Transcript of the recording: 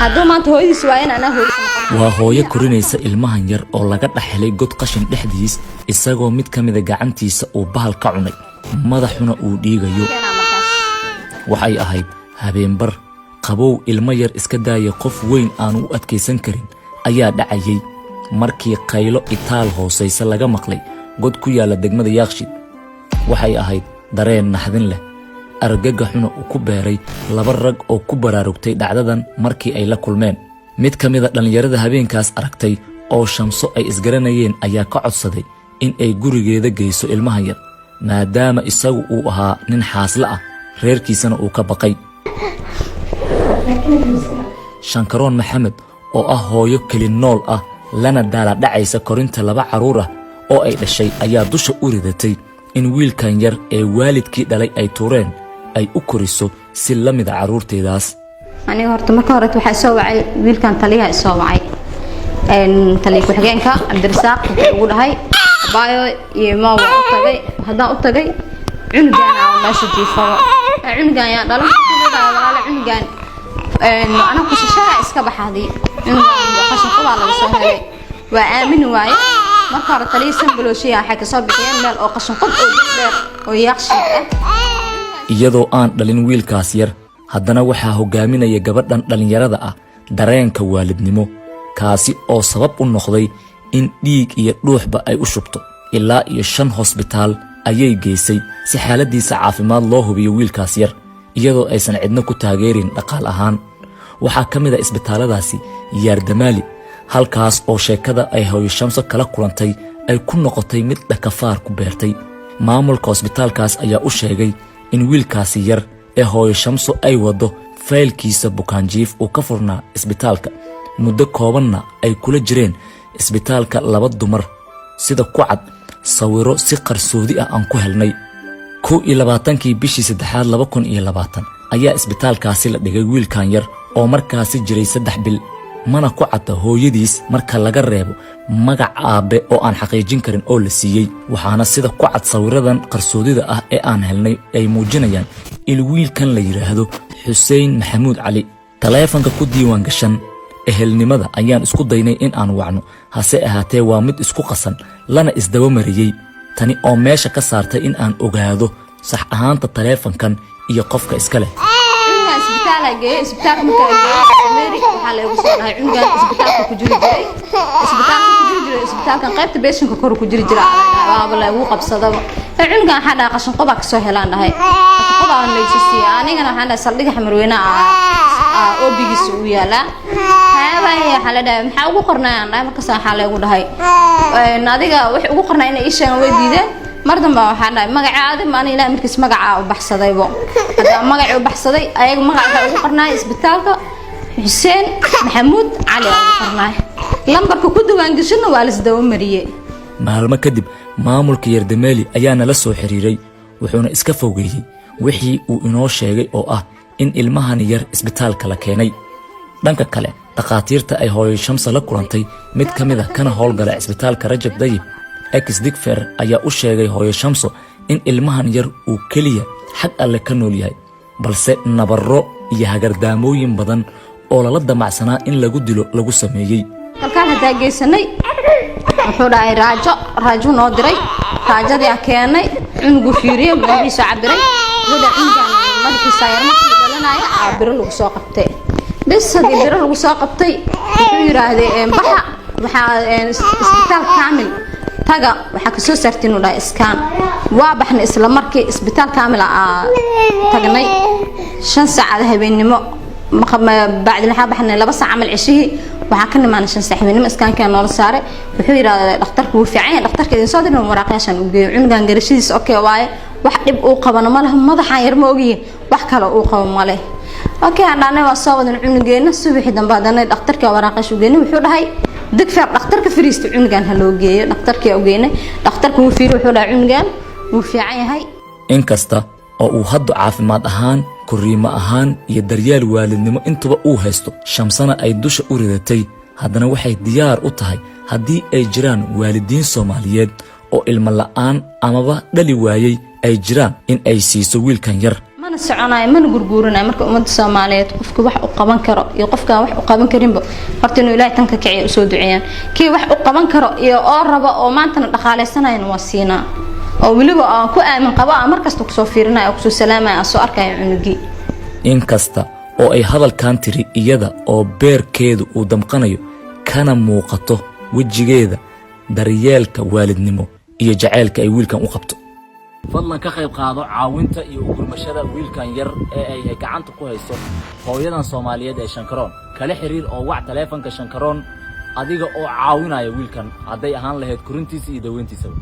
Hadduu maanta hooyadiis waayana, anaa hooyadiis noqonaya. Waa hooyo korinaysa ilmahan yar oo laga dhex helay god qashin dhexdiis, isagoo mid ka mida gacantiisa uu bahal ka cunay, madaxuna uu dhiigayo. Keenaa markaas. Waxay ahayd habeenbar qabow, ilmo yar iska daaya, qof weyn aanu u adkaysan karin ayaa dhacayay markii qaylo itaal hoosaysa laga maqlay god ku yaalla degmada Yaaqshid. Waxay ahayd dareen naxdin leh, argagaxuna uu ku beeray laba rag oo ku baraarugtay dhacdadan markii ay la kulmeen. Mid ka mida dhallinyarada habeenkaas aragtay oo Shamso ay isgaranayeen ayaa ka codsaday in ay gurigeeda geyso ilmaha yar, maadaama isagu uu ahaa nin xaasle ah, reerkiisana uu ka baqay. Shankaroon Maxamed oo ah hooyo keli nool ah, lana daala dhacaysa korinta laba carruur ah oo ay dhashay, ayaa dusha u ridatay in wiilkan yar ee waalidkii dhalay ay tuureen ay u koriso si la mida carruurteedaas. Aniga horta marka hore waxaa soo wacay wiilkan, taliyaha isoo wacay, taliya ku-xigeenka Cabdirasaaq. Wuxuu ugu dhahay, "Abaayo iyo ma waa u tagay." Haddaan u tagay, cunugaan aa meesha jiifaba. Cunugaan yaa dhalan?" Dhahay, "Walaale, cunugaan ana kusashaha iska baxaday, cunugaan qashin qubaa laga soo helay." Waa aamini waaye. Marka hore taliya Sanbalooshiya waxay kasoo bixiyeen meel oo qashin qub oo dheer oo Yaaqshiid ah. Iyadoo aan dhalin wiilkaas yar, haddana waxaa hoggaaminaya gabadhan dhallinyarada ah dareenka waalidnimo, kaasi oo sabab u noqday in dhiig iyo dhuuxba ay u shubto. Ilaa iyo shan hosbitaal ayay geysay si xaaladdiisa caafimaad loo hubiyo wiilkaas yar, iyadoo aysan cidno ku taageerin dhaqaal ahaan. Waxaa ka mid a isbitaalladaasi Yaardamaali, halkaas oo sheekada ay hooyo Shamso kala kulantay ay ku noqotay mid dhakafaar ku beertay. Maamulka hosbitaalkaas ayaa u sheegay in wiilkaasi yar ee hooyo Shamso ay waddo faylkiisa bukaanjiif uu ka furnaa isbitaalka, muddo koobanna ay kula jireen isbitaalka laba dumar, sida ku cad sawiro si qarsoodi ah aan ku helnay. 21-kii bishii saddexaad 2020 ayaa isbitaalkaasi la dhigay wiilkan yar oo markaasi jiray 3 bil, mana ku cadda hooyadiis marka laga reebo magac aabbe oo aan xaqiijin karin oo la siiyey. Waxaana sida ku cad sawiradan qarsoodida ah ee aan helnay ay muujinayaan in wiilkan la yidhaahdo Xuseen Maxamuud Cali. Taleefanka ku diiwaan gashan ehelnimada ayaan isku daynay in aan wacno, hase ahaatee waa mid isku qasan lana isdabamariyey, tani oo meesha ka saartay in aan ogaado sax ahaanta taleefankan iyo qofka iska leh. Cunugan isbitaala geeyey. Isbitaalka markaa geeyey, Mary, waxaa la igu soo dhahay cunugan isbitaalka ku jiri jiray, isbitaalka ku jiri jiray, isbitaalkan qaybta patient-ka kor ku jiri jira. Waaba la igu qabsadaba. Cunugan waxaa dhahay qashin qobaa kasoo helaan, dhahay qashin qobaa laysu siiyey. Anigana waxaan dhahay saldhigga Xamarweyne oobigiisa uu yaalaa. Haabay, waxaa la dhahay, "Maxaa ugu qornay?" aan dhahay. Markaas waxaa la igu dhahay adiga wax ugu qornay inay ii sheegaan way diideen. Mar dambe waxaan dhahay magacaadi maana Ilaah markiis magacaa u baxsadaybo. Haddaa magacii u baxsaday, ayaga magaca waxaa ugu qornaay isbitaalka Xuseen Maxamuud Cali aa ugu qornaay. Lambarka ku diiwaangashanna waa lasdaba mariyey. Maalmo kadib maamulka Yardameeli ayaa nala soo xiriiray, wuxuuna iska fogeeyey wixii uu inoo sheegay oo ah in ilmahani yar isbitaalka la keenay. Dhanka kale, dhakhaatiirta ay hooyo Shamsa la kulantay mid ka mid a kana howlgala isbitaalka Rajab Dayib ex Digfer ayaa u sheegay hooyo Shamso in ilmahan yar uu keliya xag Alle ka nool yahay, balse nabarro iyo hagardaamooyin badan oo lala damacsanaa in lagu dilo lagu sameeyey. Kalkaal haddaa geysanay, wuxuu dhahay raajo, raajo noo diray. Raajadii a keenay, cunugu fiiriyey, madaxiisa cabiray. Wuxuu dhahay cunugan madaxiisa yar markii dhalanaya aa biro lagu soo qabtay. Bis haddii biro lagu soo qabtay, wuxuu yidhaahday, "Baxa, waxaa isbitaal Kaamil taga, waxaa kasoo saartiin," uu dhahay, "scan." Waa baxnay isla markii, isbitaal Kaamil aa tagnay 5 saacada habeennimo. Bacdi waxaa baxnay 2 saac camal ceshihii, waxaa ka nimaanay 5 saac habeennimo. Scan-kaa noola saaray. Wuxuu yidhahday dhakhtarka wuu fiican yahay, dhakhtarka idin soo dirin waraaqyaashan u geeyo. Cunugan garashadiisa okay waaye, wax dhib uu qabana ma leha, madaxaan yar ma ogiye, wax kale uu qabo ma leh. Okay aan dhahnay, waa soo wadan cunugeena. Subaxii dambe haddana dhakhtarka waraaqyaasha u geynay. Wuxuu dhahay Digfeer dhakhtarka fariista, cunugan ha loo geeyo. Dhakhtarkii u geynay, dhakhtarka wuu fiiriy, wuxuu dhahay cunugan wuu fiican yahay. Inkasta oo uu hadda caafimaad ahaan, korriimo ahaan iyo daryeel waalidnimo intuba uu haysto, Shamsana ay dusha u ridatay, haddana waxay diyaar u tahay haddii ay jiraan waalidiin Soomaaliyeed oo ilmo la'aan amaba dhali waayey ay jiraan in ay siiso wiilkan yar. Mana Mana soconayo, mana gurguuranayo. Marka ummadda Soomaaliyeed, qofka wax u qaban karo iyo qofkaan wax u qaban karinba, horta inuu Ilaahay tan ka kiciya usoo duceeyaan. Kii wax u qaban karo iyo oo raba oo maantana dhaqaaleysanayana waa siinaa, oo weliba aan ku aamin qabo, aan markasta kusoo fiirinayo oo kusoo salaamaya, aan soo arkayo cunugii. Inkasta oo ay hadalkan tiri iyada oo beerkeedu uu damqanayo, kana muuqato wejigeeda daryeelka waalidnimo iyo jaceylka ay wiilkan u qabto. Fadlan ka qayb qaado caawinta iyo ugurmashada wiilkan yar ee ay gacanta ku hayso hooyadan Soomaaliyeed ee Shankaroon. Kala xiriir oo wac taleefanka Shankaroon, adiga oo caawinaya wiilkan, hadday ahaan lahayd korintiisa iyo daweyntiisaba.